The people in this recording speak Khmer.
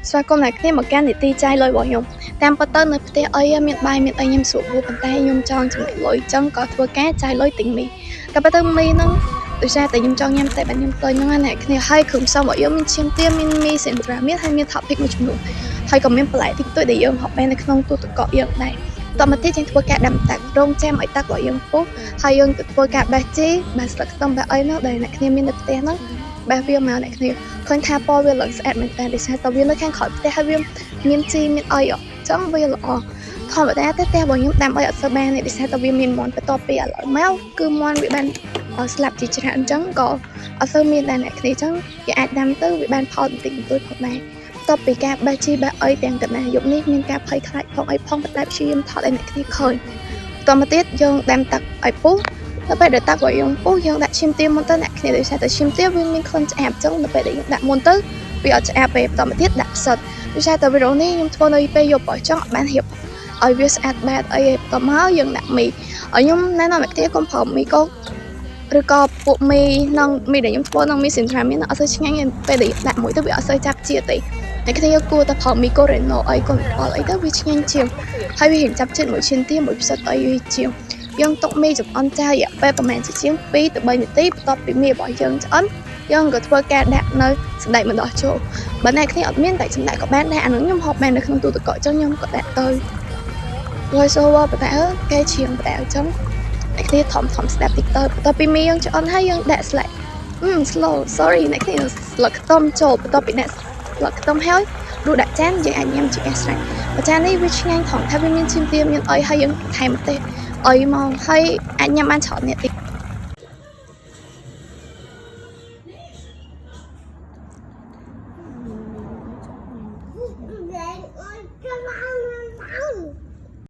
ស្វាគមន៍អ្នកគ្នាមកកាន់នីតិចាយលុយរបស់ខ្ញុំតាមពិតទៅនៅផ្ទះអីមានបាយមានអីខ្ញុំស្រួលបួប៉ុន្តែខ្ញុំចង់ចំណេញលុយអញ្ចឹងក៏ធ្វើការចាយលុយទិញមីក៏ប៉ុន្តែមីហ្នឹងដោយសារតែខ្ញុំចង់ញ៉ាំតែបានខ្ញុំទៅហ្នឹងណាអ្នកគ្នាហើយគ្រឿងផ្សំរបស់យើងមានឈាមទាមានមីសិនត្រាមានហើយមាន topping មួយចំនួនហើយក៏មានបន្លែតិចតួចដែលយើងហូបបាននៅក្នុងទូទឹកកកយើងដែរតមកទៀតយើងធ្វើការដាំទឹករងចាំឲ្យទឹករបស់យើងពុះហើយយើងទៅធ្វើការបេះជីបេះស្លឹកខ្ទឹមបេះអីហ្នឹងដែលអ្នកគ្នាមាននៅផ្ទះហ្នឹងបេះវាមកអ្នកគ្នាឃើញថាពណ៌វាឡើងស្អាតមែនតើដោយសារតែវានៅខាងក្រោយផ្ទះហើយវាមានជីមានអីអញ្ចឹងវាល្អធម្មតាទេផ្ទះរបស់ខ្ញុំដាំអីអត់សូវបានទេដោយសារតែវាមានមាន់បន្ទាប់ពីឥឡូវមកគឺមាន់វាបានស្លាប់ជាច្រើនអញ្ចឹងក៏អត់សូវមានដែរអ្នកគ្នាអញ្ចឹងវាអាចដាំទៅវាបានផលបន្តិចបន្តួចផងដែរបន្ទាប់ពីការបេះជីបេះអីទាំងកណ្ដាលយប់នេះមានការភ័យខ្លាចផងអីផងប៉ុន្តែព្យាយាមថតឲ្យអ្នកគ្នាឃើញបន្តមកទៀតយើងដាំទឹកឲ្យពុះដល់ពេលដែលទឹករបស់យើងពុះយើងដាក់ឈាមទាមុនទៅអ្នកគ្នាដោយសារតែឈាមទាវាមានក្លិនឆ្អាបអញ្ចឹងដល់ពេលដែលយើងដាក់មុនទៅវាអត់ឆ្អាបទេបន្តមកទៀតដាក់ផ្សិតដោយសារតែវីដេអូនេះខ្ញុំធ្វើនៅពេលយប់អញ្ចឹងអត់បានរៀបឲ្យវាស្អាតបែបអីទេបន្តមកយើងដាក់មីឲ្យខ្ញុំណែនាំអ្នកគ្នាកុំប្រើមីកុកឬក៏ពួកមីនឹងមីដែលខ្ញុំធ្វើនឹងមីសិនត្រាមានអត់សូវឆ្ងាញ់ទេពេលដែលដាក់មួយទៅវាអត់សូវចាប់ជាតិទេតែគ្នាគួរតែប្រើមីកូរ៉េណូអីកូនអល់អីទៅវាឆ្ងាញ់ជាងហើយវារៀងចាប់ជាតិមួយឈាមទាមួយផ្សិតអីវាជាងយើងទុកមីចំអន់ចោលរយៈពេលប្រហែលជាជាង2ទៅ3នាទីបន្ទាប់ពីមីរបស់យើងឆ្អិនយើងក៏ធ្វើការដាក់នៅសណ្តែកម្ដោះចូលបើអ្នកគ្នាអត់មានតែសណ្តែកក៏បានដែរអានោះខ្ញុំហូបបាននៅក្នុងទូទឹកកកអញ្ចឹងខ្ញុំក៏ដាក់ទៅ voice over បដាគេឈៀងបដាអញ្ចឹងអ្នកគ្នាធំធំស្ដាប់តិចទៅបន្ទាប់ពីមីយើងឆ្អិនហើយយើងដាក់ស្លែអឺ slow sorry អ្នកគ្នាស្លឹកខ្ទឹមចូលបន្ទាប់ពីដាក់ស្លឹកខ្ទឹមហើយរួចដាក់ចានយើងអាចញ៉ាំជាការស្រេចបើចាននេះវាឆ្ងាញ់ថងថាវាមានឈាមទាមានអីហើយយើងថែមម្ទេសអីមកហើយអាចញ៉ាំបានច្រើនអ្នកតិច។